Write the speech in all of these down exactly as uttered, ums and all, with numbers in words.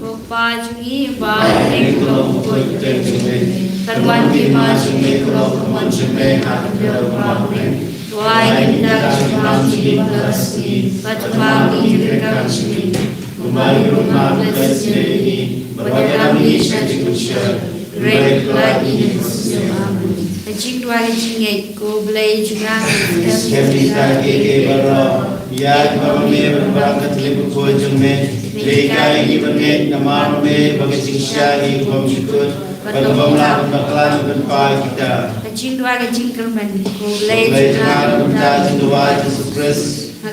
Ko Kpa jong ngi ba ha bneng, ko hynñiew jong me. Kan wan ka hima jong me, kan long ka mon jong me ha ka khyndew kumba ha bneng. To ai ïa ngi mynta ka jingmam jong ngi kaba shisha, bad to map ïa ngi ki ryngkat jong ngi, kumba ngi ruh ngi map ïa kiba shisha ïa ngi. Bad wat ïalam ngi sha ka jingpynshoi, hynrei to pynlait ngi na ka bymjukut. Amen. Ka jingduwai ka jingngeit. Ko Blei jong nga, skhem ïa kita kiei kiei baroh, ïa kiba ma me ban bam ka thylliej bakhuid jong me. Leh ïa ki ban ngeit namar ma me ba ka jingshai ka bym jukut, bad ka bym lah ban bakla ne ban pah ïa kita. Ka jingduwai ka jingkyrmen. Ko Blei jong nga, na ka bynta ka jingduwai Jisu Khrist,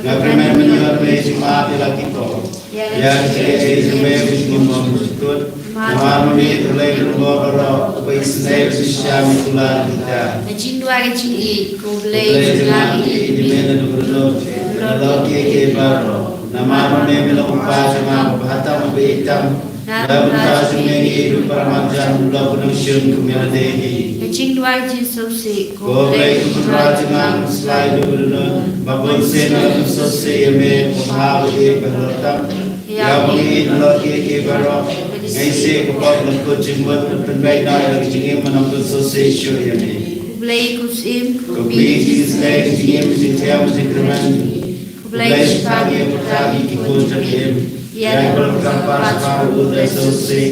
nga kyrmen ban ïoh ïa me jingmap ïa la ki pop, ïa ka jingïeit jong me ka jingim bymjukut. Namar ma me ka Blei ka jong baroh, uba isynei bad isynshar, me kular ïa kita. Ka jingduwai ka jingïeit. Ko Blei jong nga, ïeit ïa me naduh ba naduh, na lade kiei kiei baroh. Namar ma me me long u Kpa jong nga uba bha tam, uba ïeit tam. Na ka bynta jong me ngi ïeit ruh para marjan, u la pynshun kum ïa lade hi. Ka jingduwai ka jingsngewsih. Ko Blei ka Kynrad jong nga, u Kynrad jong nga, ba bun sien nga la pynsngewsih ïa me, uba bha, uba ïeit, uba halor tam. Ïa uba ngi ïeit na lade kiei kiei baroh, nga isih ïa ka pop, la kut jingmut, la pynbeit noh ïa la ka jingim ban ym pynsngewsih shuh ïa me. Ko Blei ko Syiem, ko Kmie ka jingisynei, ka jingim, ka jingthiang, ka jingkyrmen. Ko Blei shiphang ïa uta uba ki khun jong ka Im, ïa kiba la pyrkhat shaphang u Blei sngewsih,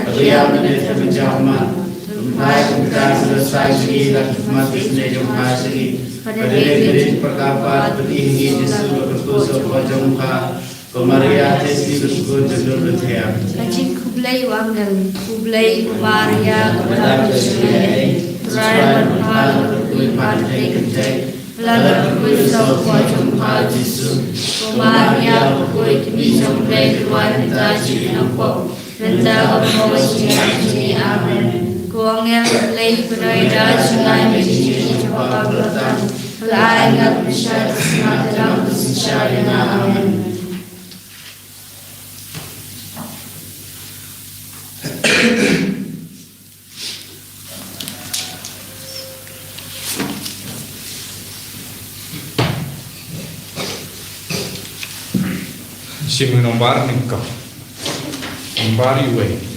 bad ïa lade kiba jam ma. Pynphai kumta sha ka jingsai jong ngi da ka khmat ka jong u Bha jong ngi. Bad ïa lade kiba pyrkhat bad ïa ngi Jisu ba kyrkhu sha u koit jong u Bha. Ko Maria, te sngi ba kyrkhu jong u Bha. Ka jingkhublei u angel. Khublei ko Maria, kaba dap da ka jingaiei, U Trai u don bad pha, pha kyrkhu ïa pha hynrei kynthei, bad pha kyrkhu ïa u koit jong u Bha Jisu. Ko Maria, ko kmie jong u Blei, to duwai ïa ngi kita kiba pop, mynta bad ha ka hor ba ngin ïap. Amen. Ko angel u Blei, pyndonkam ïa ka jingim jong pha baroh. Ai ïa nga ka mynsiem shisha, ka mynsiem shisha ïa nga. Amen. Shim u nombar nyngkong. Nombar uwei.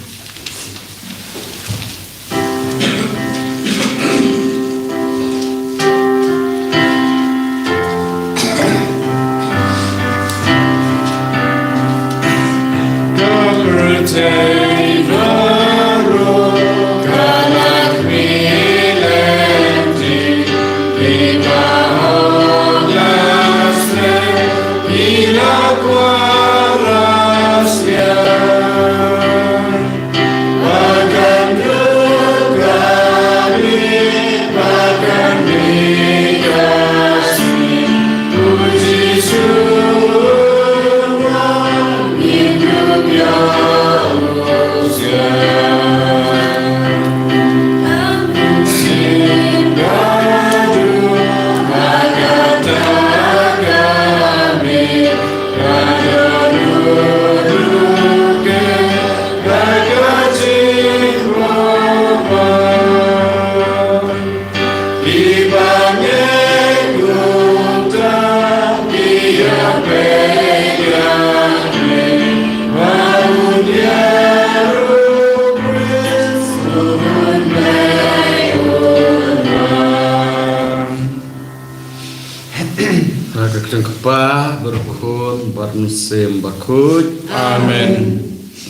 Ha ka kyrteng ka Kpa, bad ka Khun, bad ka Mynsiem Bakhuid. Amen.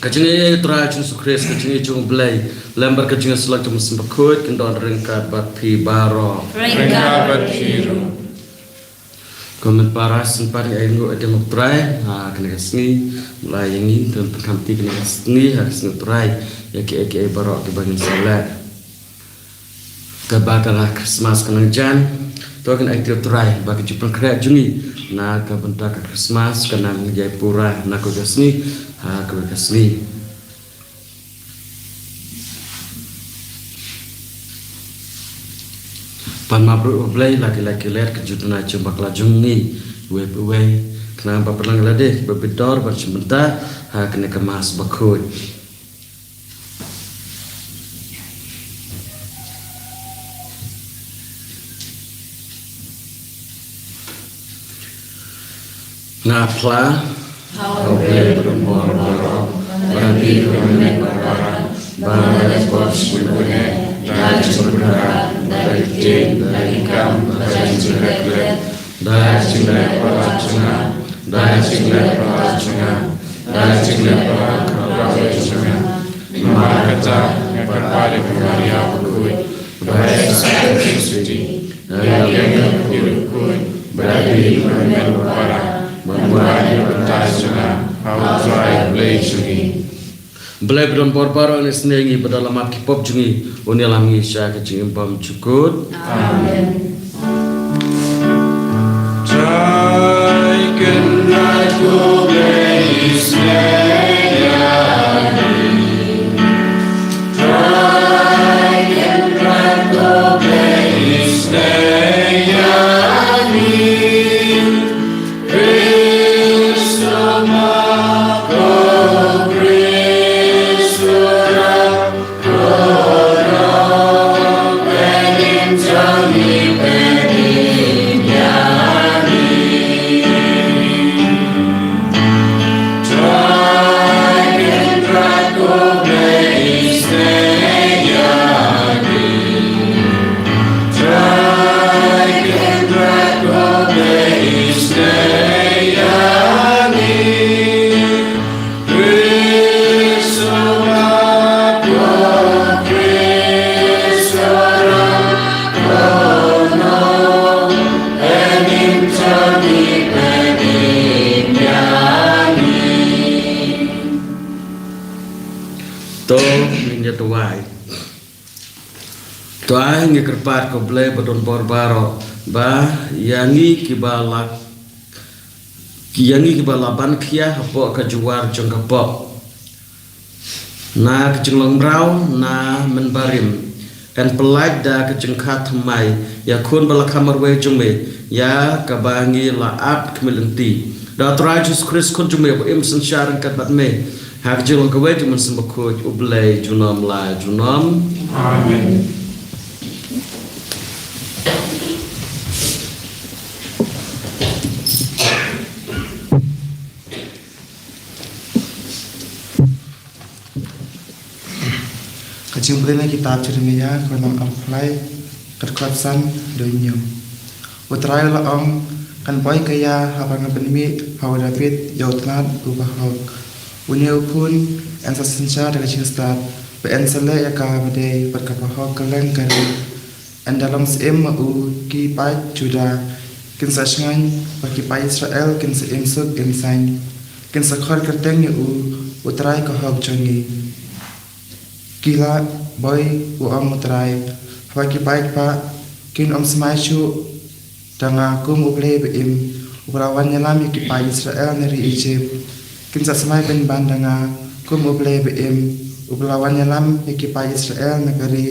Ka jingïeit jong U Trai Jisu Khrist, ka jingïeit jong U Blei, lem bad ka jingïasyllok jong U Mynsiem Bakhuid, kin don ryngkat bad phi baroh. Ryngkat bad phi ruh. Ko mynta para sngewbha, ai nguh ïa U Trai ha kane ka sngi, mlai ïa ngi, to pynkham ti kane ka sngi ha ka sngi U Trai, ïa kiei kiei baroh kiba ngin sa leh. Kaba ka la Christmas ka nang jan, to kin aiti ïa U Trai ba ka jingpynkhreh jong ngi na ka bynta ka Christmas ka nang ïai pura na kawei ka sngi ha kawei ka sngi. Pan map ruh U Blei la ki lait ki lait ka jingduna jingbakla jong ngi uwei pa uwei, khnang ba pynlang ïa lade kiba bit dor ban shim bynta ha kane ka Mass bakhuid. Nga phla ha U Blei badonbor baroh, ba phi u men bor, ba la leh bor sha phi, da ka jingkyrpad, da ka ktien, da ki kam, da ka jingleh, da ka jingleh palat jong nga, da ka jingleh palat jong nga, da ka jingleh palat jong nga. Namar kata nga kyrpad ïa phi Maria bakhuid, ba ïa sa ka Trinity, ïa ka Trinity bakhuid, ba phi u men bor, ban wad ïa ka bynta jong nga ha U Trai U Blei jong ngi. Blei badonbor baroh un isynei ïa ngi, bad da la map ki pop jong ngi un ïalam ngi sha ka jingim bymjukut. Amen. Trai Kynrad ko Blei isynei ïa ngi. Trai Kynrad ko Blei isynei ïa ngi. Khrist u map, ko Khrist u rah, ko Nongpynim jong ngi, pynim ïa ngi. Trai Kynrad ko Blei isynei ïa ngi. Trai Kynrad ko Blei isynei ïa ngi. Khrist u map, ko Khrist u rah, ko Nongpynim jong ngi, pynim ïa ngi. To ngin ïa duwai. To ai ngi kyrpad ko Blei badonbor baroh, ba ïa ngi kiba la, ïa ngi kiba la ban khia hapoh ka jowar jong ka pop, na ka jinglong mraw, na mynbarim, yn pyllait da ka jingkha thymmai ïa Khun ba la kha marwei jong me, ïa kaba ngi la ap khmih lynti. Da U Trai Jisu Khrist Khun jong me, ba im synshar ryngkat bad me ha ka jinglong kawei jong U Mynsiem Bakhuid, U Blei junom la junom. Amen. Ka jingpule na ka kitab Jeremaïa, ka lynnong arphew lai, ka dkhot san haduh hynñiew. U Trai u la ong, kan poi ka ïa haba nga pynmih ha u Dabid ïa u tnat uba hok. Une u khun yn sa synshar da ka jingstad, ba yn sa leh ïa kaba dei bad kaba hok kylleng ka ri. Ynda long syiem ma u, ki paid Judah kin sa shngaiñ, bad ki paid Israel kin sa im suk im saiñ. Kin sa khot kyrteng ïa u, U Trai ka hok jong ngi. Ki la boi, u ong U Trai, haba ki paidbah kin ym smai shuh da nga kum U Blei ba im, uba la wan ïalam ïa ki paid Israel na ri Ijipt. Kin sa smai pynban da nga kum U Blei ba im, uba la wan ïalam ïa ki paid Israel na ka ri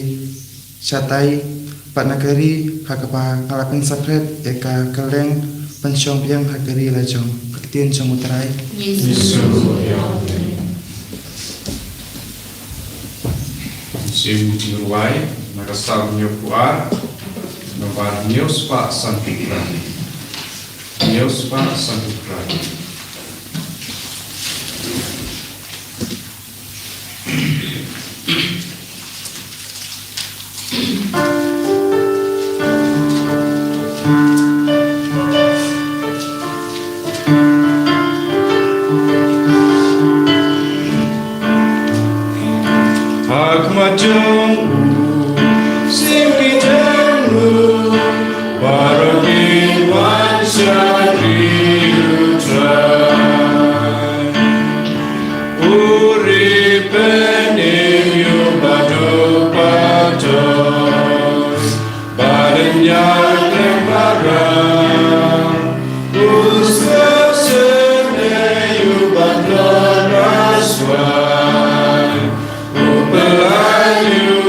shatai, bad na ka ri ha kaba nga la pynsaphriang ïa ka kylleng, ban shong biang ha ka ri la jong. Ka ktien jong U Trai. Jisu. Jisu. Sim jingrwai na ka Salm hynñiewphew ar, nambar hynñiew spah sanphew phra. Hynñiew spah sanphew phra. Ha khmat jong u, sim ki jong u, baroh kin wan shakri U Trai. U ri pynim ïa u baduk bador, ba dang ïatrei marang. U sngewsynei ïa u batlot raswai, u pynlait ïa u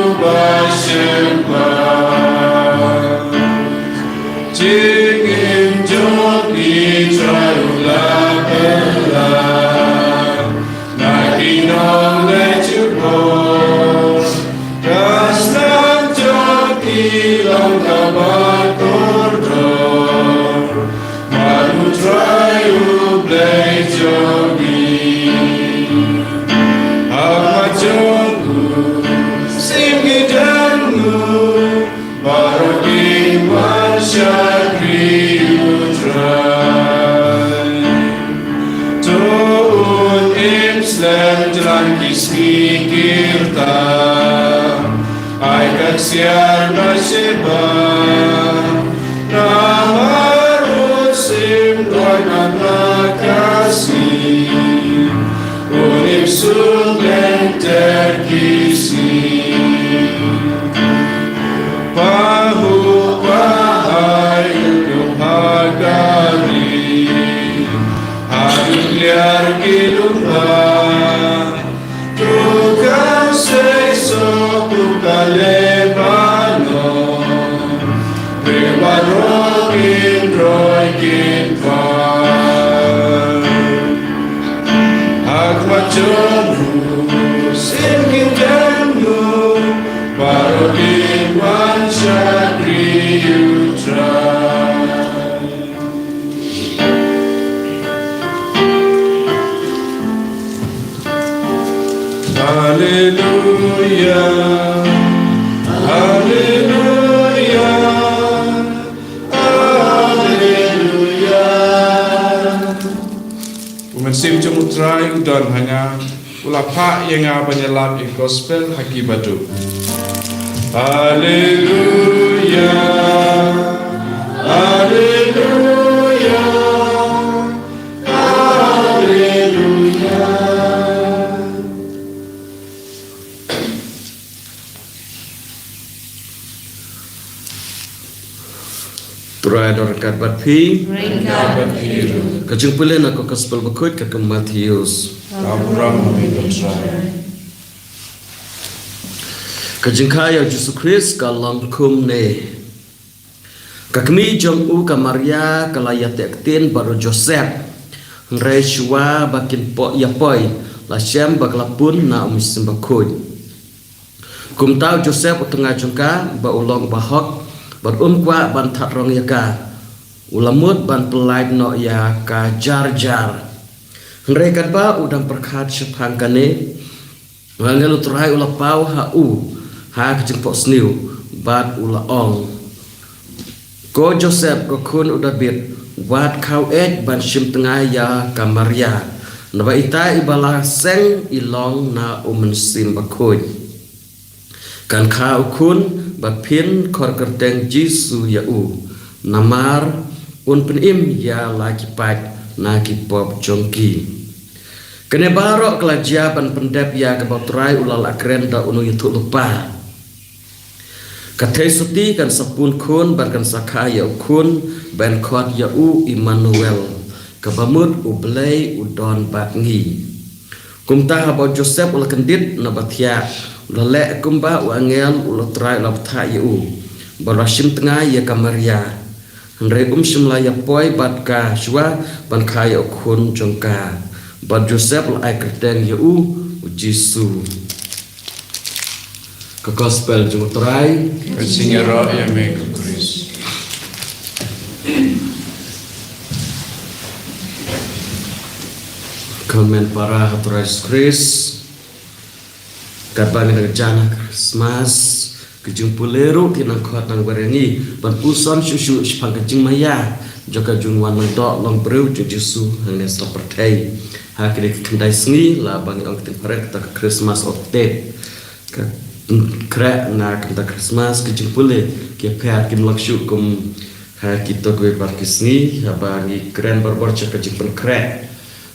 Lan ki sngi ki rta, ai ka ksiar na Sheba, namar u sim duwai na ka sngi, u nim suk lynter ki sngi. Pahuh pahai u ïoh ha ka ri, ha duh liar ki lyngba. To kham sei soh u ka Lebanon, ri baroh kin roi kin phai. Ha khmat jong u sim kin dem u, baroh kin wan shakri ïa u Trai. Haleluya, haleluya, haleluya. U Mynsiem jong u Trai u don ha nga, u la phah ïa nga ban ïalap ïa ka gospel ha ki baduk. Haleluya, haleluya, haleluya. Trai don ryngkat bad phi. Ryngkat bad phi ruh. Ka jingpule na ka gospel bakhuid katkum u Mathaios. Ka burom ïa me ko Trai. Ka jingkha ïa u Jisu Khrist ka long kumne. Ka kmie jong u ka Maria ka la ïateh ktien bad u Joseph. Hynrei shuwa ba kin poi ïa poi, la shem ba ka la pun na u Mynsiem Bakhuid. Kumta u Joseph u tnga jong ka, ba u long bahok, bad um kwah ban thad rong ïa ka. U la mut ban pyllait noh ïa ka jar jar. Hynrei katba u dang pyrkhat shaphang kane, u angel u Trai u la paw ha u ha ka jingphohsniew, bad u la ong, Ko Joseph, ko khun u Dabid, wat khaw eit ban shim tnga ïa ka Maria, naba ita iba la seng i long na u Mynsiem Bakhuid. Kan kha u khun, bad phin khor kyrteng Jisu ïa u, namar un pynim ïa la ki paid na ki pop jong ki. Kane baroh ka la jia ban pyndep ïa kaba u Trai u la lah kren da u nongïathuhlypa. Ka theisotti kan sa pun khun bad kan sa kha ïa u khun, ban khot ïa u Immanuel, kaba mut U Blei u don bad ngi. Kumta haba u Joseph u la kyndit na ba thiah, u la leh kumba u angel u Trai u la bthah ïa u, bad u la shim tnga ïa ka Maria. Hynrei um shym la ïa poi bad ka shuwa ban kha ïa u khun jong ka. Bad u Joseph u la ai kyrteng ïa u, u Jisu. Ka gospel jong u Trai. Ka jingïaroh ïa me ko Khrist. Kmen para ha u Trai Jisu Khrist. Katba ngi dang jan ha Christmas, ka jingpule ruh ka nang khot nang wer ïa ngi ban puson shuh shuh shaphang ka jingmaïa jong ka jinglong doh long briew jong u Jisu hangne sha pyrthei. Ha kine ki khyndai sngi la ba ngi ong ka ktien phareng kata ka Christmas octave. Ka khreh na ka bynta Christmas, ka jingpule ki ïapher kim long shuh kum ha kito kiwei pat ki sngi, haba ngi kren barabor sha ka jingpynkhreh.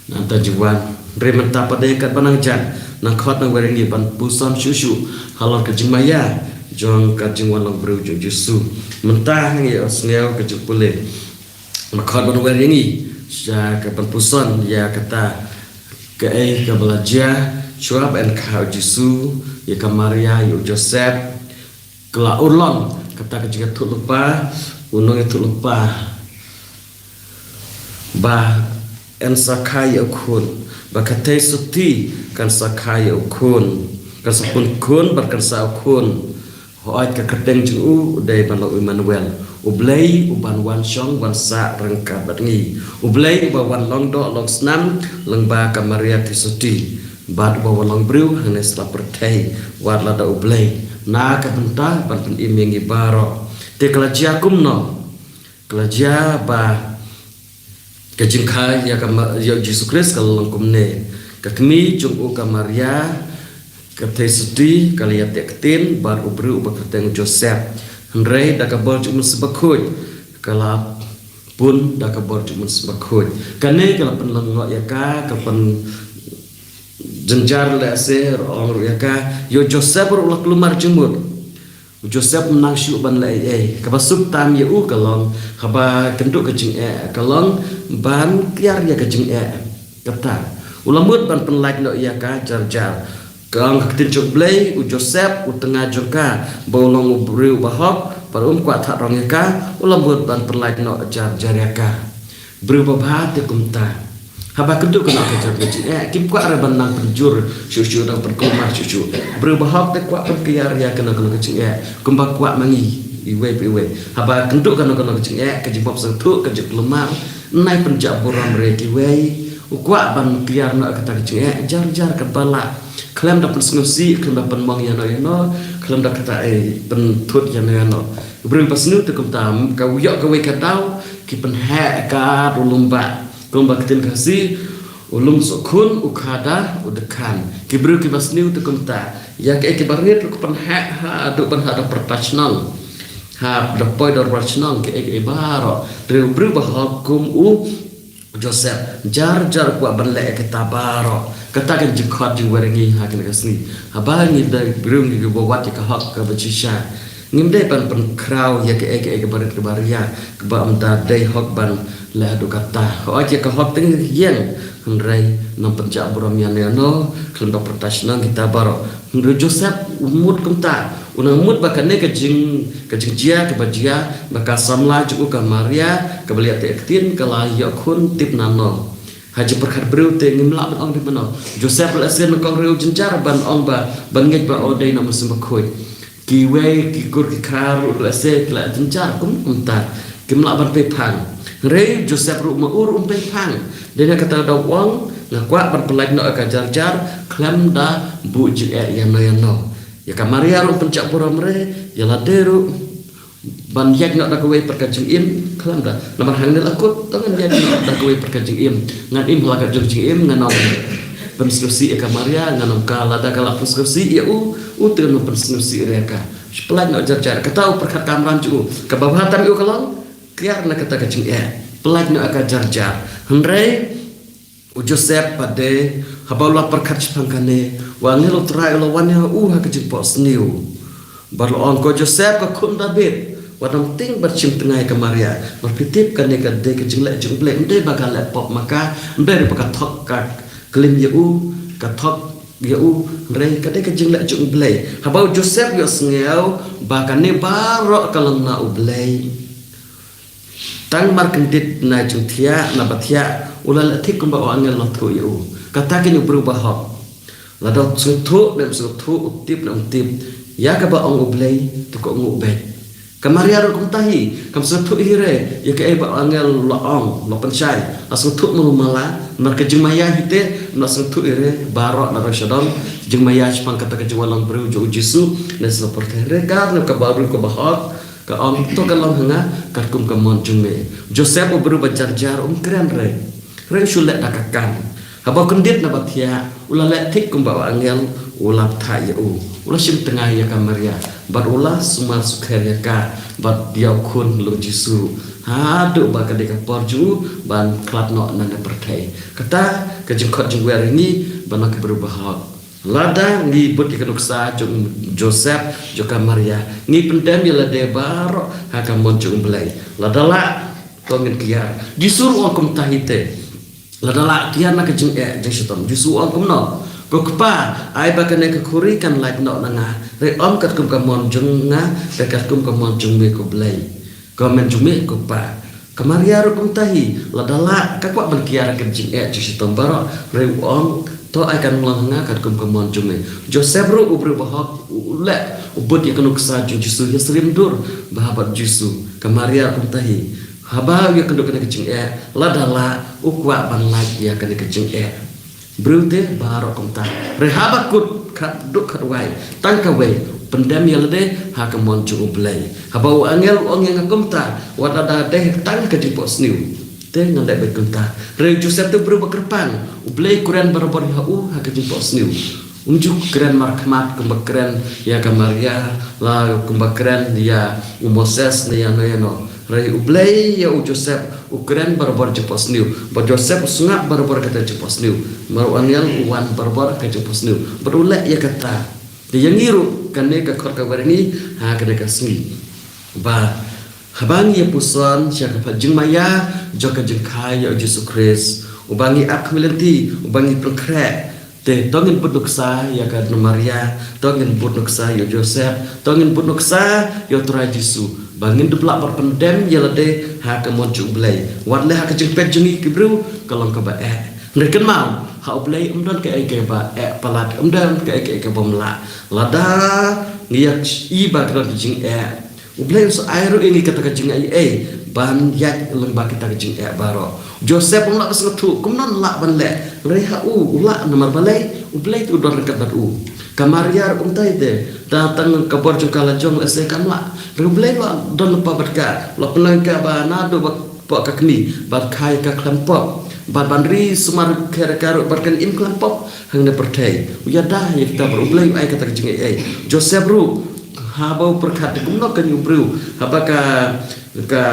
Nangta ju wan. Hynrei mynta pat de katba nang jan, nang khot nang wer ïa ngi ban puson shuh shuh halor ka jingmaïa jong ka jingwan long briew jong u Jisu. Mynta ngi ïohsngew ka jingpule. Ba khot ban wer ïa ngi sha ka ban puson ïa kata kaei kaba la jia shuwa ba yn kha u Jisu ïa ka Maria ïa u Joseph. Ka la urlong kata ka jingïathuhlypa, u nongïathuhlypa. Ba yn sa kha ïa u khun, ba ka theisotti kan sa kha ïa u khun, kan sa pun khun, bad kan sa u khun. Hooid ka kyrteng jong u u dei ban long u Immanuel. U Blei u ban wan shong wan sah ryngkat bad ngi. U Blei uba wan long doh long snam lyngba ka Maria theisotti. Bad uba wan long briew hangne sha la pyrthei. Wat la da u Blei. Na ka bynta ban pynim ïa ngi baroh. Te ka la jia kumno? Ka la jia ba ka jingkha ïa ka ma-, ïa u Jisu Khrist ka la long kumne. Ka kmie jong u ka Maria, ka thei sati, ka la ïateh ktien bad u briew uba kyrteng u Joseph. Hynrei da ka bor jong u Mynsiem Bakhuid, ka la bun da ka bor jong u Mynsiem Bakhuid. Kane ka la pynlong noh ïa ka, ka pynjynjar lehse, ong ruh ïa ka, ïa u Joseph ruh u la kulmar jingmut. U Joseph um nang shuh ban leh ei ei. Kaba suk tam ïa u ka long, haba kynduh ka jingeh, ka long ban kiar ïa ka jingeh. Kata, u la mut ban pynlait noh ïa ka jar jar. Ka ong ka ktien jong u Blei, u Joseph, u tnga jong ka, ba u long u briew bahok, bad um kwah thad rong ïa ka, u la mut ban pynlait noh jar jar ïa ka. Briew babha te kumta. Haba kynduh kano ka jingeh, kim kwah re ban nang pynjur shuh shuh, nang pynkulmar shuh shuh. Briew bahok te kwah pynkiar ïa kano kano ka jingeh, kumba kwah ma ngi iwei pa iwei. Haba kynduh kano kano ka jingeh, ka jingbym sngewthuh, ka jingkulmar, nai pynjah burom re kiwei. U kwah ban kiar noh kata ka jingeh jar jar kaba lah. Khlem da pynsngewsih, khlem da pynmong ïano ïano, khlem da kata ei pynthut ïano ïano. Briew ba sniew te kumta, ka ïoh kawei ka daw, ki pynheh ka da u lum bah. Kumba ktien Khasi, u lum sohkhun, u kha da u dkhan. Ki briew kiba sniew te kumta, ïa kaei kiba rit ruh ki pynheh haduh ban hap da pyrta shnong, hap da poi dorbar shnong, kaei kaei baroh. Te u briew bahok kum u Joseph, jar jar u kwah ban leh kita baroh. Kata ka jingkhot jingwer ngi ha kane ka sngi. Haba ngi dei briew ngi kiba wad ïa ka hok kaba shisha, ngim dei ban pynkhraw ïa kaei kaei kaba rit kaba ria, kaba ym da dei hok ban leh haduh katta. Hooid, ïa ka hok te ngi ïeng, hynrei nang pynjah burom ïano ïano, khlem da pyrta shnong kita baroh. Hynrei u Joseph u mut kumta, u nang mut ba kane ka jing, ka jingjia kaba jia, ba ka samla jong u ka Maria, kaba la ïateh ktien, ka la ïoh khun tip nano. Ha jingpyrkhat briew te ngim lah ban ong dei mano. Joseph lehse nyngkong ruh u jynjar ban ong ba, ban ngeit ba u dei na u Mynsiem Bakhuid. Kiwei ki kur ki kha ruh lehse ki la jynjar kum kumta. Kim lah ban pei phang. Hynrei Joseph ruh ma u ruh um pei phang. Dei na kata da u ong, nga kwah ban pynlait noh ïa ka jar jar, khlem da buh jingeh ïano ïano. Ïa ka Maria ruh um pynjah burom re, ïa lade ruh ban ïaid noh da kawei pat ka jingim, khlem da. Namar hangne la kut, to ngan ïaid noh da kawei pat ka jingim. Ngan im ha la ka jong jingim, ngan ym pynsngewsih ïa ka Maria, ngan ym, ka lada ka la pynsngewsih ïa u, u te ngan ym pynsngewsih ïa ka. Pynlait noh jar jar. Kata u pyrkhat kamram jong u. Kaba bha tam ïa u ka long, kiar na kata ka jingeh. Pynlait noh ïa ka jar jar. Hynrei u Joseph pat de, haba u la pyrkhat shaphang kane, u angel u Trai u la wan ïa u ha ka jingphohsniew. Bad u la ong, ko Joseph, ko khun David, wat nang tieng bad shim tnga ïa ka Maria. Bad phi tip kane ka dei ka jingleh jong u Blei, ym dei ba ka leh pop ma ka, ym dei ba ka thok ka klim ïa u, ka thok ïa u, hynrei ka dei ka jingleh jong u Blei. Haba u Joseph u ïohsngew ba kane baroh ka long na u Blei, tang markyndit na jingthiah, na ba thiah, u la leh thik kumba u angel u la thuh ïa u. Kata kein u briew bahok. Lada u sngewthuh ne um sngewthuh, u tip ne um tip, ïa kaba ong u Blei, to kohnguh beit. Ka Maria ruh kumta hi, kam sngewthuh hi re ïa kaei ba u angel u la ong, u la pynshai. La sngewthuh malu mala, namar ka jingmaïa hi te, ym la sngewthuh hi re baroh na roi sha dong. Jingmaïa shaphang kata ka jingwan long briew jong u Jisu, ne sngewthuh hi re, ka ne kaba briew kaba hok, ka ong, to kan long ha nga katkum ka mon jong me. Joseph u briew ba jar jar um kren re. Hynrei u shu leh da ka kam. Haba u kyndit na ba thiah, u la leh thik kumba u angel u la pynthah ïa u. U la shim tnga ïa ka Maria, bad u la sumar sukher ïa ka, bad ïa u khun long Jisu. Haduh ba ka dei ka por jong u ban khlad noh na ne pyrthei. Kata ka jingkhot jingwer ïa ngi ban long ki briew bahok. Lada ngi bud ïa ka nuksa jong Joseph, jong ka Maria, ngi pyndem ïa lade baroh ha ka mon jong u Blei. Lada lah, to ngin kiar. Jisu ruh u ong kumta hi te. Lada lah kiar na ka jingeh jingshitom. Jisu u ong kumno? Ko Kpa, ai ba kane ka khuri kan lait noh na nga. Hynrei ym katkum ka mon jong nga, hynrei katkum ka mon jong me ko Blei. Ka mon jong me ko Kpa. Ka Maria ruh kumta hi, lada lah, ka kwah ban kiar ka jingeh jingshitom baroh, hynrei u ong, to ai kan long ha nga katkum ka mon jong me. Joseph ruh u briew bahok, u leh, u bud ïa ka nuksa jong Jisu, ïasyriem dur bha bad Jisu. Ka Maria ruh kumta hi. Haba u ïakynduh kane ka jingeh, lada lah, u kwah ban lait ïa kane ka jingeh. Briew te baroh kumta. Hynrei haba kut khatduh khatwai, tang kawei, pyndem ïa lade ha ka mon jong u Blei. Haba u angel u ong ïa nga kumta, wat lada dei tang ka jingphohsniew, Te ngan leh beit kumta. Hynrei u Joseph te u briew ba kyrpang. U Blei u kren barabor ïa u ha ka jingphohsniew. Um ju kren markhmat kumba kren ïa ka Maria, la kumba kren ïa u Moses ne ïano ïano. Hynrei u Blei ïa u Joseph u kren barabor jingphohsniew. Bad u Joseph u sngap barabor kata jingphohsniew. Namar u angel u wan barabor ka jingphohsniew. Bad u leh ïa kata. Te ïa ngi ruh kane ka khot ka wer ïa ngi ha kane ka sngi. Ba haba ngi ïa puson sha ka phad jingmaïa jong ka jingkha ïa u Jisu Khrist, uba ngi ap khmih lynti, uba ngi pynkhreh, te to ngin bud nuksa ïa ka Maria, to ngin bud nuksa ïa u Joseph, to ngin bud nuksa ïa u Trai Jisu, ba ngin dup lah ban pyndem ïa lade ha ka mon jong u Blei. Wat leh ha ka jingpeit jong ngi ki briew ka long kaba eh. Hynrei kynmaw, ha u Blei um don kaei kaei ba eh palat, um don kaei kaei kaba ym lah. Lada ngi ïa i ba ka don ka jingeh, u Blei u sa ai ruh ïa ngi kata ka jingaiei ban ïaid lyngba kita ka jingeh baroh. Joseph um lah ba sngewthuh kumno lah ban leh, hynrei ha u, u lah namar balei, u Blei te u don ryngkat bad u. Ka Maria ruh kumta ïa te, tang tang ka bor jong ka la jong lehse kam lah, hynrei u Blei u la don lypa bad ka, u la pynlong ka ba naduh ba pop ka kmie, ban kha ïa ka khlem pop, bad ban ri sumar kher ka ruh bad kan im khlem pop hangne pyrthei. U ïada ïa kita baroh, u Blei u ai kata ka jingaiei. Joseph ruh, haba u pyrkhat te kumno kan ïa u briew, haba ka, ka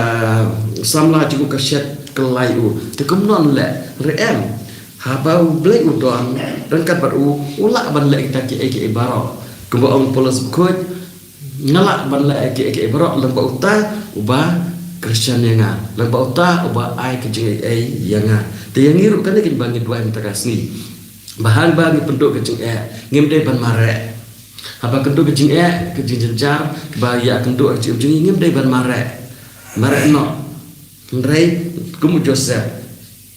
samla jong u ka shet kyllai u, te kumno leh, hynrei em, haba u Blei u don ryngkat bad u, u lah ban leh kita kiei kiei baroh. Kumba ong Paulus bakhuid, nga lah ban leh kiei kiei baroh lyngba uta uba kyrshan ïa nga, lyngba uta uba ai ka jingaiei ïa nga. Te ïa ngi ruh kane kaba ngi duwai mynta ka sngi, ba haba ngi pynduh ka jingeh, ngim dei ban mareh. Haba ka duh ka jingeh, ka jingjynjar kaba ïa kynduh ha ka jingim jong ngi, ngim dei ban mareh. Mareh noh. Hynrei kum u Joseph,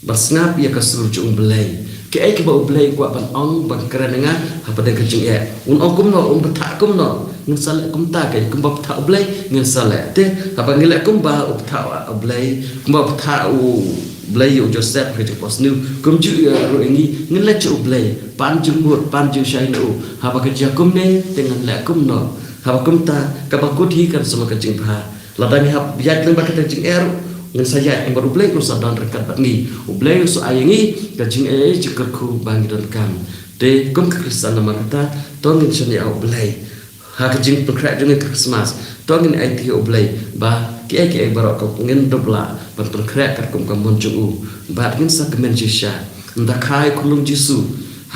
ban sngap ïa ka sur jong u Blei. Kaei kaba u Blei u kwah ban ong, ban kren ïa nga hapdeng ka jingeh, un ong kumno, un bthah kumno? Ngin sa leh kumta, kaei kumba bthah u Blei ngin sa leh. Te haba ngi leh kumba u bthah u Blei, kumba bthah u Blei ïa u Joseph ha ka jingphohsniew, kumjuh ïa ruh ïa ngi, ngin leh sha u Blei, pan jingmut, pan jingshai na u. Haba ka jia kumne, te ngan leh kumno? Haba kumta, kaba kut hi kan sa long ka jingbha. Lada ngi hap ïaid lyngba kata ka jingeh ruh, ngin sa ïaid namar u Blei u sa don ryngkat bad ngi. U Blei u sa ai ïa ngi ka jingaiei jingkyrkhu ba ngi donkam. Te kum ka Khristan namar kata, to ngin shaniah ha u Blei ha ka jingpynkhreh jong ngi ka Krismas. To ngin aiti ha u Blei ba kiei kiei baroh ka ngin dup lah ban pynkhreh katkum ka mon jong u. Bad ngin sa kmen shisha. Ynda kha ïa u khunlung Jisu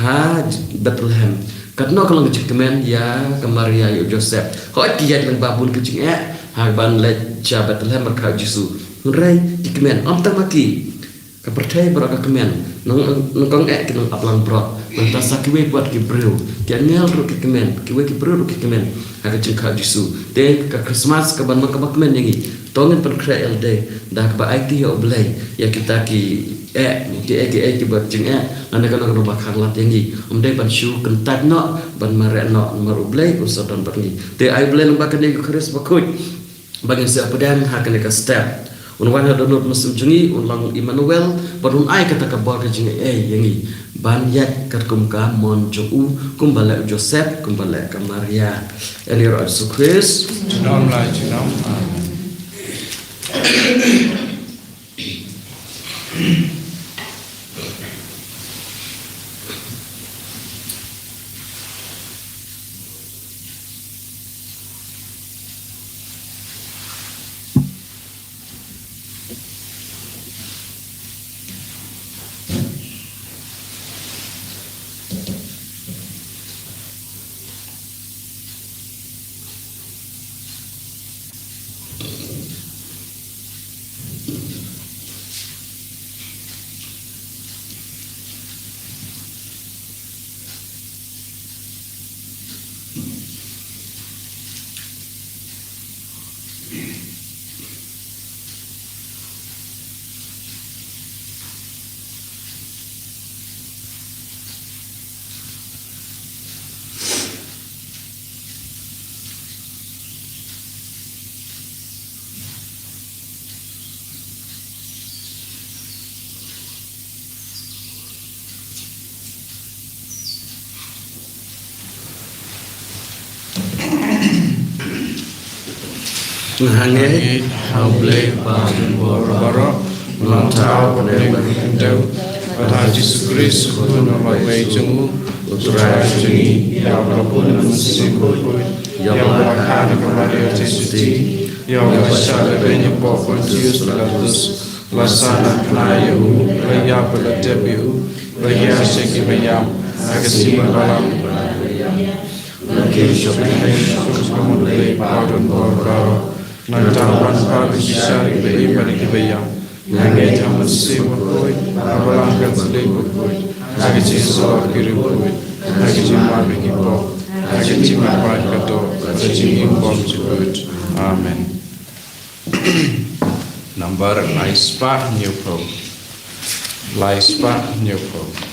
ha Bethlehem, katno ka long ka jingkmen ïa ka Maria ïa u Joseph. Hooid ki ïaid lyngba bun ka jingeh ha ban leit sha Bethlehem ban kha ïa u Jisu. Hynrei ki kmen, ym tang ma ki, ka pyrthei baroh ka kmen. Nong, nyngkong eh ki nongap langbrot, mynta sa kiwei pat ki briew, ki angel ruh ki kmen, kiwei ki briew ruh ki kmen ha ka jingkha ïa u Jisu. Te ka Krismas ka ban long kaba kmen ïa ngi. To ngin pynkhreh ïa lade da kaba aiti ha u Blei ïa kita ki eh, kiei kiei kiba jingeh, lane kano kano ba khanglad ïa ngi. Ym dei ban shu kyntait noh, ban mareh noh, namar u Blei un sa don bad ngi. Te ai u Blei lyngba kane ka Eucharist bakhuid ba ngin sa ïapdiang ha kane ka step. Un wan ha dohnud mynsiem jong ngi, un long Immanuel, bad un ai kata ka bor ka jingaiei ïa ngi ban ïaid katkum ka mon jong u, kumba leh u Joseph, kumba leh ka Maria. Ïa ngi ruh Jisu Khrist. Junom la junom. Amen. Nga ngeit ha U Blei Kpa jong ngi baroh, Langthaw bad neng bad khyndew, bad ha Jisu Khrist u Khun uba marwei jong u, u Trai jong ngi, ïa uba la bun na ka mynsiem bakhuid, ïa uba la kha na ka Maria Theisotti, ïa uba la shah lehbeiñ hapoh Pontius Pilatus, la sahnarphna ïa u, la ïap bad la tep ïa u, la hiar sha kiba ïap, ha ka sngi ba la kut, la kiew sha pyrthei, sha ka kyrdan U Blei uba don bor baroh. Nangta u wan pat ban bishar ïa kiba im bad ïa kiba ïap. Nga ngeit ha ka mynsiem bakhuid, ha ka balang katolik bakhuid, ha ka jingshlur ki riewkhuid, ha ka jingmap ïa ki pop, ha ka jingmihpat ka doh, ha ka jingim bymjukut. Amen. Nambar lai spah hynñiewphew. Lai spah hynñiewphew.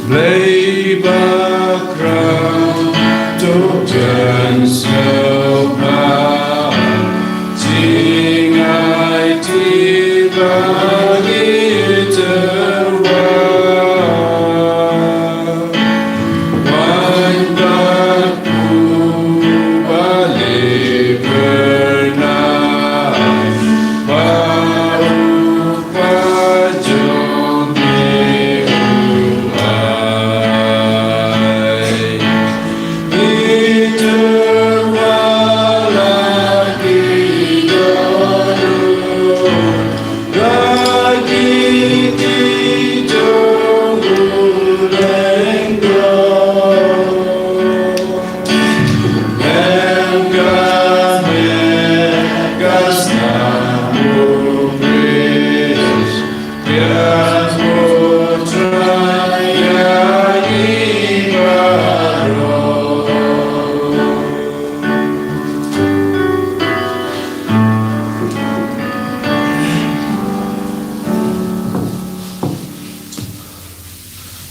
Blei bakhraw, to jan sngewbha, jingaiti ba ngi tyrwa. Wan bad u ba leh byrnai, ba u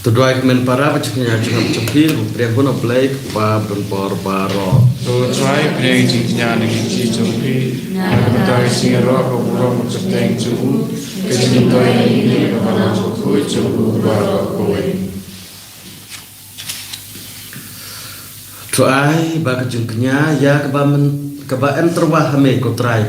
To duwai kmen para ba jingkñia jingmut jong phi, ba pdiang hun U Blei Kpa ba don bor baroh. To Trai, pdiang jingkñia na ki kti jong phi, na ka bynta ka jingïaroh ka burom ka kyrteng jong u, ka jingmyntoi na ïing na ka balang bakhuid jong u baroh kawei. To ai ba ka jingkñia ïa kaba men, kaba em tyrwa ha me ko Trai,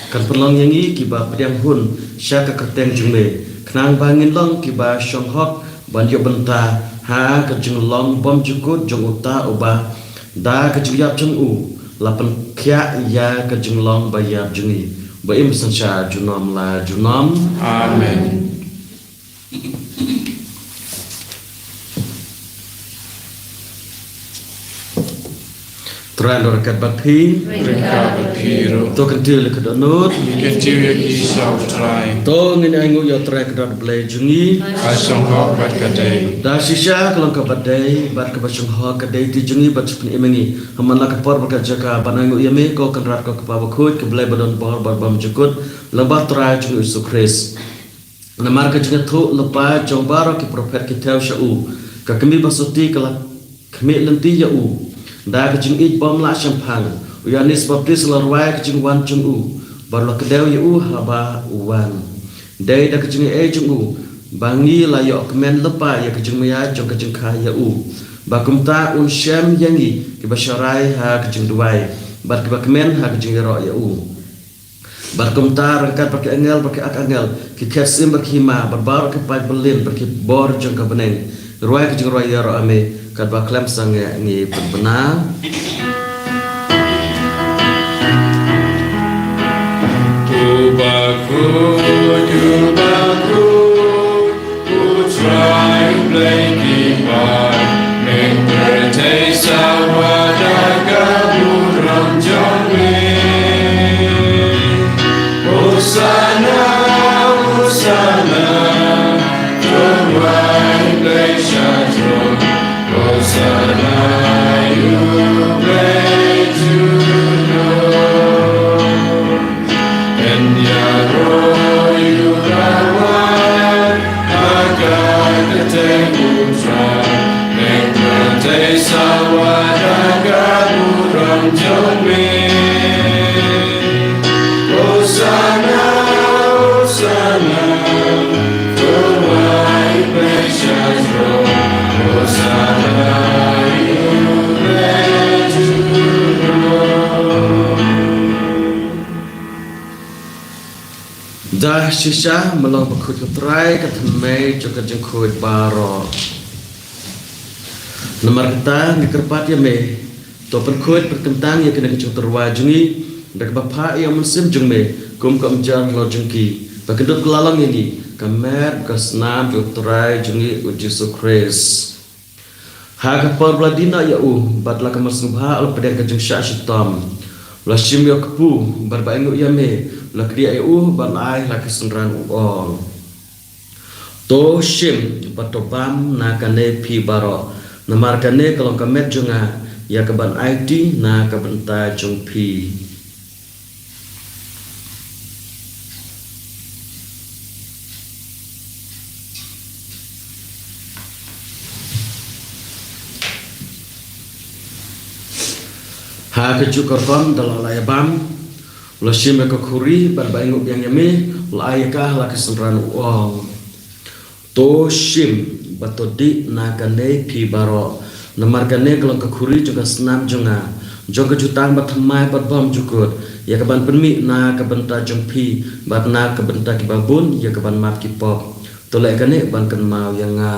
kan pynlong ïa ngi kiba pdiang hun sha ka kyrteng jong me, khnang ba ngin long kiba shong hok ban ïoh bynta ha ka jinglong bymjukut jong uta uba da ka jingïap jong u la pynkhiah ïa ka jinglong ba ïap jong ngi, ba im synshar junom la junom. Amen. Trai un ryngkat bad phi. Ryngkat bad phi ruh. To kyntiew ïa ka dohnud. Kyntiew ïa ki sha U Trai. To ngin ainguh ïa U Trai ka dei U Blei jong ngi. Ka shong hok bad ka dei. Da shisha ka long kaba dei bad kaba shong hok ka dei ti jong ngi bad shu pynim ïa ngi ha man la ka por bad ka jaka ban ainguh ïa me ko Kynrad ko Kpa bakhuid, ka Blei ba don bor bad bymjukut, lyngba U Trai jong ngi U Jisu Khrist. Namar ka jingïathuhlypa jong baroh ki prophet ki thew sha u, ka kmie ba sotti ka la khmih lynti ïa u. Da ka jingïeit bym lah shemphang, u Ïoannis Baptist u la rwai ka jingwan jong u, bad u la kdew ïa u haba u wan. Dei da ka jingaiei jong u ba ngi la ïoh kmen lypa ïa ka jingmaïa jong ka jingkha ïa u, ba kumta un shem ïa ngi kiba sharai ha ka jingduwai bad kiba kmen ha ka jingïaroh ïa u. Bad kumta ryngkat bad ki angel bad ki arkangel, ki khep syiem bad ki hima bad baroh ki paid byllien bad ki bor jong ka bneng, rwai ka jingrwai ïaroh ha me. Katba khlem sangeh ngi pynbna. U bakhuid, u bakhuid, U Trai Blei ki paid, myng pyrthei sawa da ka burom jong me. Hosanna, Hosanna, to wai Blei sha throne. Hosanna ïa U Blei junom. Yn ïaroh ïa u rawai ha ka kyrteng U Trai, myng pyrthei sawa da ka burom jong me. Hosanna, Hosanna, Shisha, me long bakhuid ko Trai, ka thymmei jong ka jingkhuid baroh. Namar kata ngi kyrpad ïa me, to pynkhuid pynkyntang ïa kane ka jingtyrwa jong ngi da kaba phah ïa u Mynsiem jong me kum ka umjar halor jong ki, ba kin dup kylla long ïa ngi ka met ka snam jong u Trai jong ngi u Jisu Khrist. Ha ka por ba la die noh ïa u bad la ka mar sngewbha, la pdiang ka jingshah shitom, la shim ïa u kpu bad ba ainguh ïa me, la kdiah ïa u bad la ai ha ki synran, u ong: To shim bad to bam na kane phi baroh, namar kane ka long ka met jong nga ïa kaban aiti na ka bynta jong phi. Ha kajuh ka rukom da la lah ïa bam, la shim ïa ka khuri bad ba ainguh biang ïa me, la ai ïa ka ha la ki synran, u ong: To shim bad to dih na kane phi baroh, namar kane ka long ka khuri jong ka snam jong nga, jong ka jutang bathymmai bad bymjukut, ïa kaban pynmih na ka bynta jong phi bad na ka bynta kiba bun, ïa kaban map ki pop. To leh kane ban kynmaw ïa nga.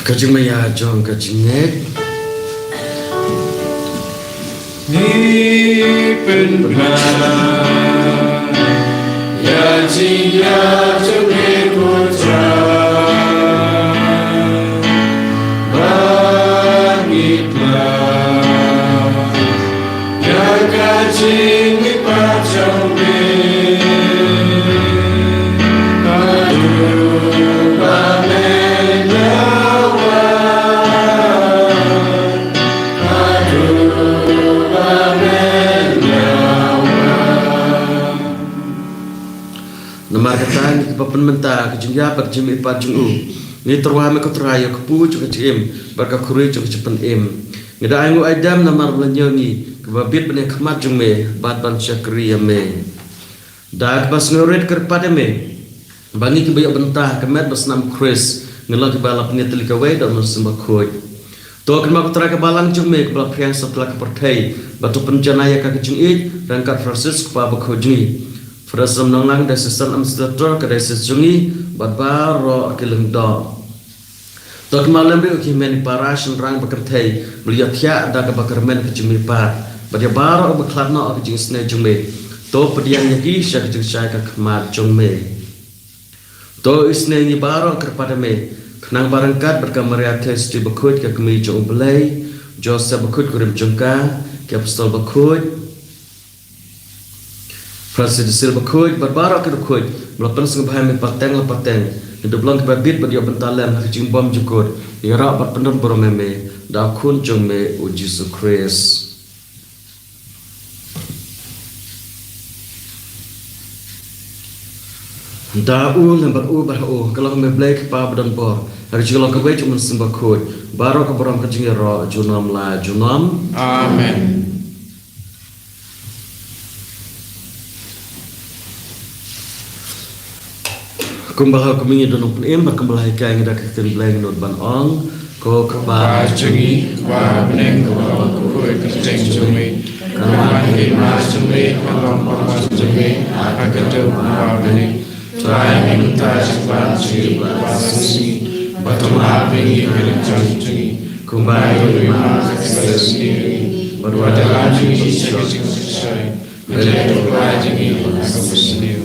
Ka jingmaïa jong ka jingngeit. Ngi pynbna ïa jingïap jong me ko Trai, ba ngi pynbna ïa ka jingmihpat jong me. Haduh ba men da wan, haduh ba men da wan. Namar kata ngi kiba pynmynta ka jingïap bad jingmihpat jong u, ngi tyrwa me ko Trai ïa u kpu jong ka jingim bad ka khuri jong ka jingpynim. Ngi da ainguh aidem namar ba la ñiew ngi kiba bit ban ïakhmat jong me bad ban shakri ïa me. Da kaba sngewrit kyrpad ïa me ba ngi kiba ïoh bynta ha ka met bad snam Khrist, ngi long kiba la pynïatylli kawei da u Mynsiem Bakhuid. To kynmaw ko Trai ka balang jong me kaba la phriang satlak ka pyrthei, bad to pynjanai ïa ka ka jingïeit ryngkat Francis kpa bakhuid jong ngi, Francis Nonglang, Diocesan Administrator ka diocese jong ngi, bad baroh ki lyngdoh. To kynmaw lem ruh ïa ki hynmen para shynrang ba kynthei ba la ïohthiah da kaba kyrmen ka jingmihpat, bad ïa baroh kiba khlad noh ha ka jingisynei jong me. To pdiang ïa ki sha ka jingshai ka khmat jong me. To isynei ngi baroh kyrpad ïa me, khnang ba ryngkat bad ka Maria Theisotti bakhuid ka kmie jong u Blei, Joseph bakhuid kurim jong ka, ki apostol bakhuid, Francis de Sales bakhuid bad baroh ki bakhuid ba la pynsngewbha ïa me pateng la pateng, ngin dup long kiba bit bad ïoh bynta lem ha ka jingbymjukut, ïaroh bad pyndon burom ïa me da u Khun jong me u Jisu Khrist. Da u, lem bad u, bad ha u, ka long me Blei Kpa badonbor, ha ka jinglong kawei jong u Mynsiem Bakhuid, baroh ka burom ka jingïaroh junom la junom. Amen. Kumba la, kumba ngi don nongpynim bad kumba la hikai ngi da ka ktien Blei, ngi nud ban ong: Ko Kpa jong ngi, uba ha bneng, ka long ka kyrteng jong me, ka long ka hima jong me, ka long ka mon jong me ha ka kyrteng uba ha bneng. Trai, mynta jingpang jong ngi ba shisha, bad to map ïa ngi ki kyrteng jong ngi, kumba ngi ruh ngi map ïa kiba sngewsih ïa ngi, bad wat ïalam jong ngi sha ka jingshai, hynrei to pynlait ïa ngi na ka jingsniew.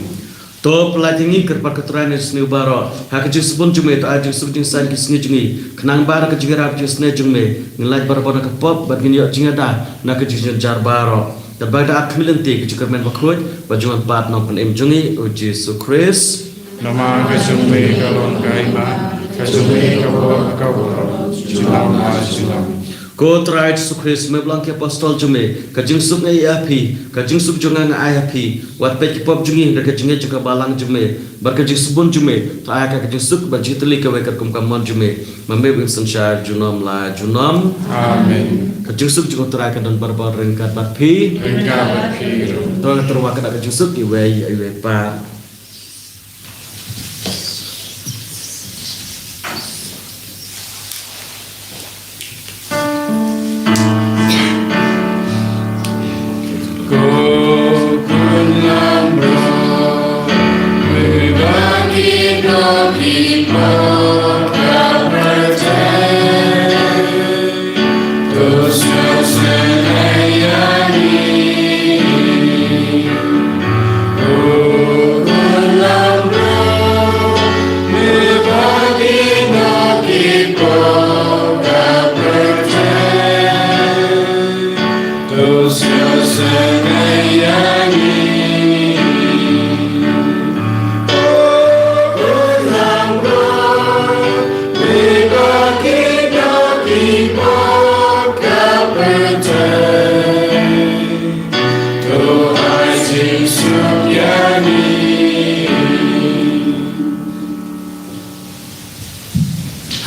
To pynlait ïa ngi, kyrpad ko Trai, na ki jingsniew baroh, ha ka jingsbun jong me, to ai jingsuk jingsaiñ ki sngi jong ngi, khnang ba da ka jingïarap jingsniew jong me, ngin lait barabor na ka pop bad ngin ïoh jingïada na ka jingjynjar baroh, katba ngi da ap khmih lynti ïa ka jingkyrmen bakhuid bad jingwan pat u Nongpynim jong ngi u Jisu Khrist. Namar ka jong me ka long ka hima, ka jong me ka bor, ka bor, junom la junom. Ko Trai Jisu Khrist, me ba la ong ïa ki apostol jong me: Ka jingsuk nga ai ïa phi, ka jingsuk jong nga nga ai ïa phi. Wat peit ki pop jong ngi, hynrei ka jingngeit jong ka balang jong me bad ka jingsbun jong me, to ai ïa ka ka jingsuk bad jingtylli kawei katkum ka mon jong me, ma me uba im synshar junom la junom. Amen. Ka jingsuk jong u Trai kan don barabor ryngkat bad phi. Ryngkat bad phi ruh. To ngin tyrwa ka dak ka jingsuk iwei ïa iwei pat.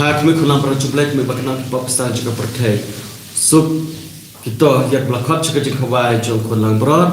Ha khmih, khun langbrot jong U Blei, khmih ba khnang ki pop ki san jong ka pyrthei. Suk kito ïa kiba la khot sha ka jingkhawai jong khun langbrot.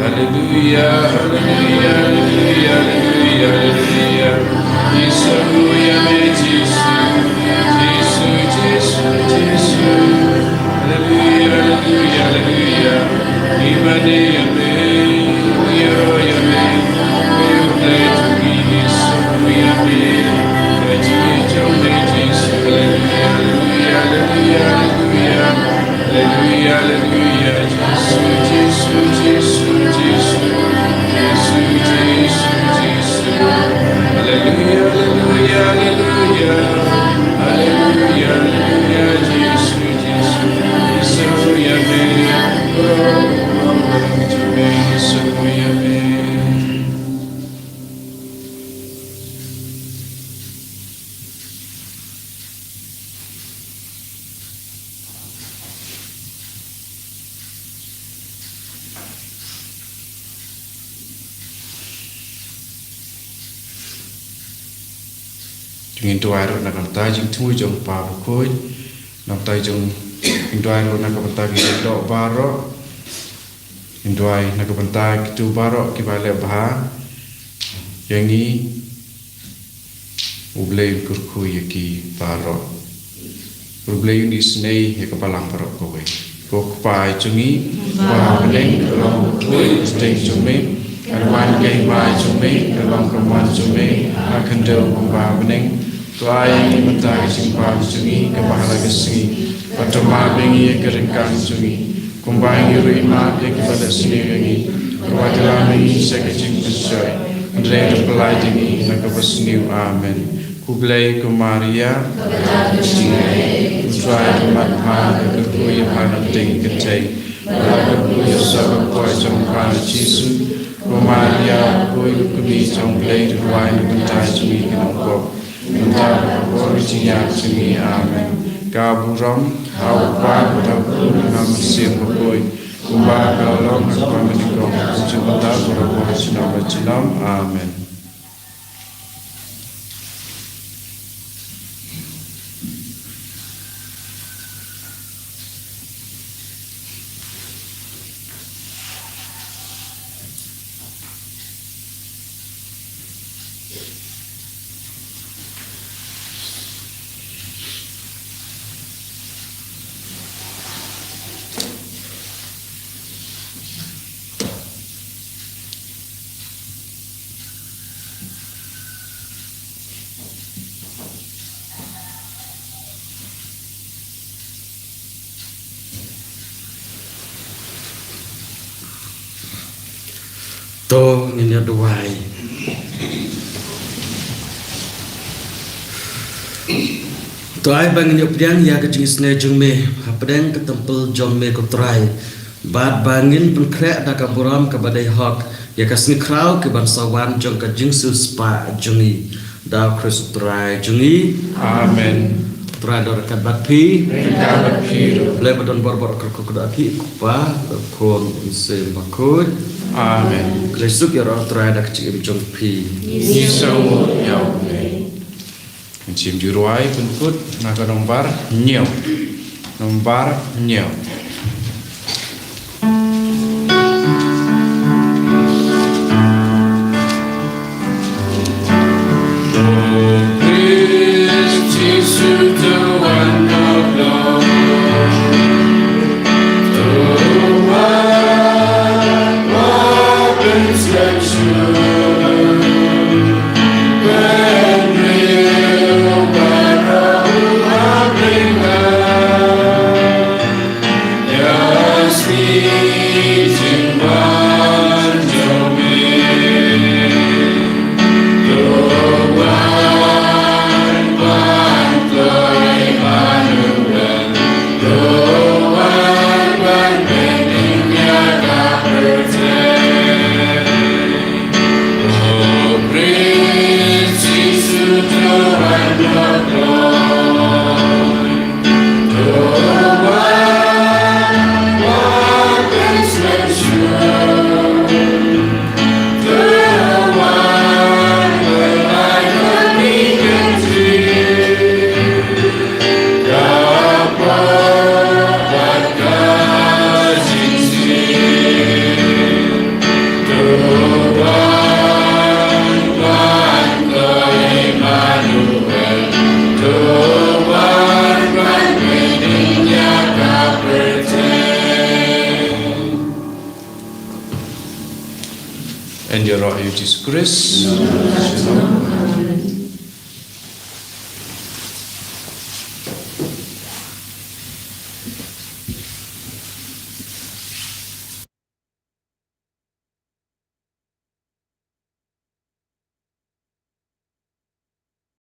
Haleluya, haleluya, haleluya, haleluya, haleluya. Jisu, ïa me, Jisu, Jisu, Jisu, Jisu. Haleluya, haleluya, haleluya. Iman ïa me, ïaroh ïa me, me U Blei jong ngi, Jisu, ïa me. Ka jingim jong me, Jisu. Haleluya, haleluya, Jisu, Jisu, Jisu. Haleluya, haleluya, haleluya. Haleluya, haleluya, Jisu, Jisu. Jisu, ya me. Jisu, ya me. Ngin duwai ruh na ka bynta jingthmu jong Pa Bakhuid, na ka bynta jong, ngin duwai ruh na ka bynta ki doh baroh, ngin duwai na ka bynta kitu baroh kiba leh bha ïa ngi. U Blei un kyrkhu ïa ki baroh. U Blei un isynei ïa ka balang baroh kawei. Ko Kpa jong ngi, uba ha bneng, ka long ka kyrteng jong me, ka wan ka hima jong me, ka long ka mon jong me, ha khyndew kumba ha bneng. To ai ïa ngi mynta ka jingbam jong ngi kaba ha la ka sngi. Bad to map ïa ngi ïa ki ryngkang jong ngi, kumba ngi ruh ngi map ïa kiba leh sniew ïa ngi. Wat lam ïa ngi sha ka jingpynshoi, hynrei to pyllait ïa ngi na kaba sniew. Amen. Khublei ko Maria, U Trai u don bad pha, pha kyrkhu ïa pha na pdeng ki kynthei, bad pha kyrkhu ïa u soh ka kpoh jong pha Jisu. Ko Maria, ko kmie jong U Blei, to duwai na ka bynta jong ngi ki nongpop, mynta bad ha ka por ka jingïap jong ngi. Amen. Ka burom ha U Kpa bad ha U Khun bad ha U Mynsiem Bakhuid, kumba ka la long ha kaba nyngkong, bad shuh bad barabor, junom junom. Amen. To ngin ïa duwai. To ai ba ngin ïoh pdiang ïa ka jingisynei jong me hapdeng ka templ jong me ko Trai, bad ba ngin pynkhreh da ka burom kaba dei hok ïa ka sngi khraw ki ban sa wan jong ka jingsiewspah jong ngi. Da U Khrist U Trai jong ngi. Amen. U Trai un don ryngkat bad phi. Ryngkat bad phi ruh. Blei ba don bor bor kyrkhu kyrdoh ïa phi, Kpa, Kpa, Khun, Mynsiem Bakhuid. Amen. Khublei suk ïa U Trai da ka jingim jong phi. Ngi sngewbha ïa U Blei. Ngin shim ju rwai pynkut na ka nombar hynñiew. Nombar hynñiew. Yn ïaroh ïa U Jisu Khrist. Shalom.